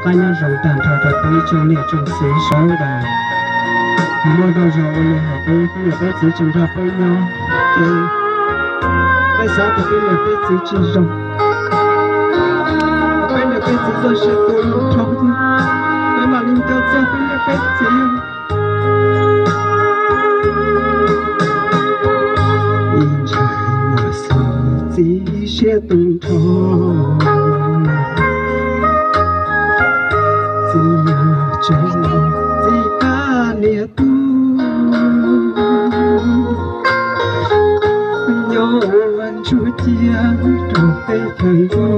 pab nyob zoo tag nrho rau peb tsoom niam tsoom txiv sawv daws. Muaj dag zog ua li hais peb niam peb txiv tsis nrog peb nyob, ces peb xav tias peb niam peb txiv tsis zoo, peb niam peb txiv txoj sia tu lug rau, peb mam li nco txog peb niam peb txiv. Ib ntshai muaj xwm txiv siab tu nrho, txiv yog tsev txiv pab niam tub, nyob ua ntsuag cia rau teb chaws ntuj.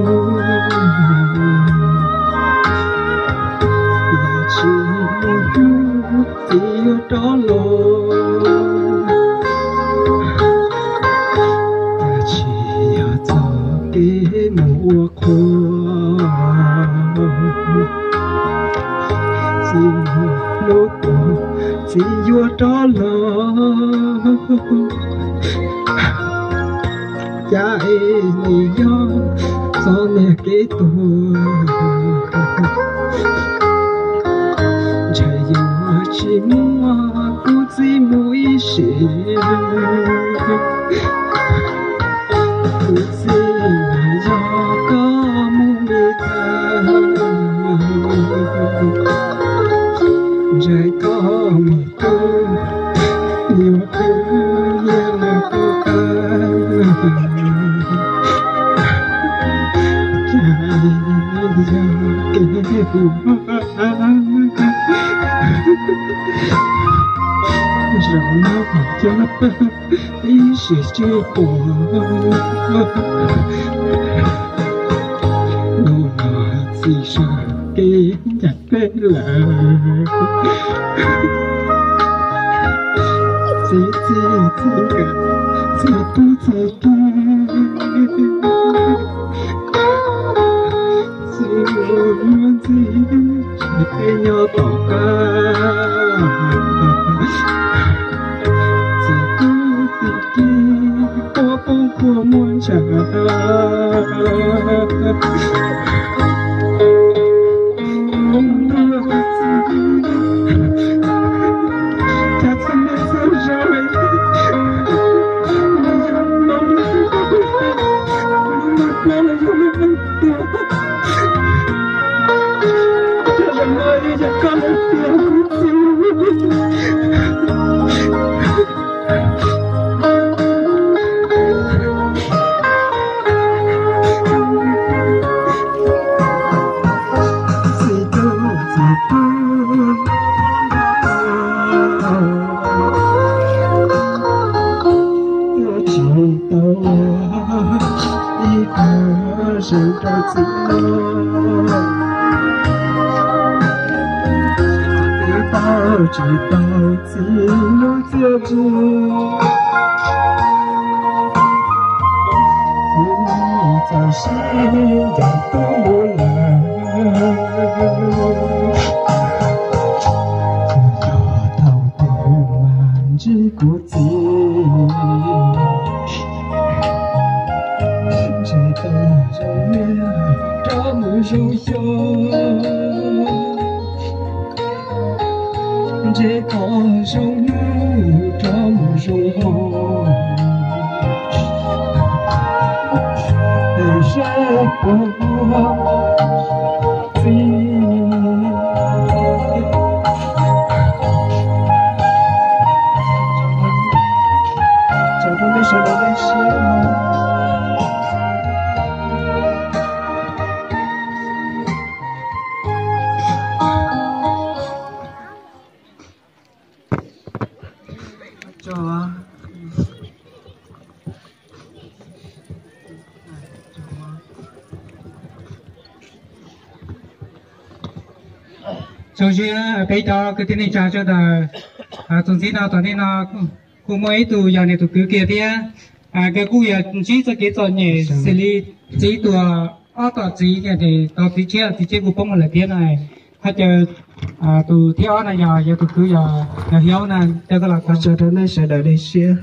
Yog tsis muaj hnub txiv yuav rov los, tsis yog txoj kev mus ua qhua. Txiv muaj hnub txiv yuav rov los, cas es nws yog txoj niag kev tuag. Ntshai yuav tsis muaj kuv txiv mus ib sim, kuv txiv yog koj mus me tag. Ntshai koj me tub yuav poob nyiaj lawm kuv qab, cas yog kev hu zaum no kuv cov pab ib sim tsis pom. Hnub no txiv sawv kev ncaim peb lawm, txiv txiv txiv nkawm, txiv tub txiv kiv, txiv mus muaj ntxiv, txiv peb nyob tom qab. Txiv tub txiv kiv, quaj poob qhuav muaj ntshav. Txiv tub txiv kiv, tsis tau ib qho zoo rau txiv, txiv tau tsis tau txiv lub txiaj ntsig. Txiv txawm sib ncaim tuaj mus lawm, yog thaum twg mas ntsib kuv txiv, ntshe tau zoo niaj rov mus zoo xyoo, ntshe tau zoo hnub rov mus zoo hmo. Seb puas muaj txiv. Tsaug rau nej sawv daws nej siab. Zoo siab peb cov kwv tij neej tsa sawv daws, txuas ntxiv no tom ntej no kuj muaj ib tug yog nws tus kwv kiag thiab, nkawd kuj yog ntsib txoj kev txom nyem xws li txiv tuag, ob tom txiv tau txiv tshiab, txiv tshiab kuj poob lawm thiab no. Thov caw tus thib ob no yog, yog tus kwv yog Hiaub na, caw koj los. Tsaug rau nej sawv daws nej siab.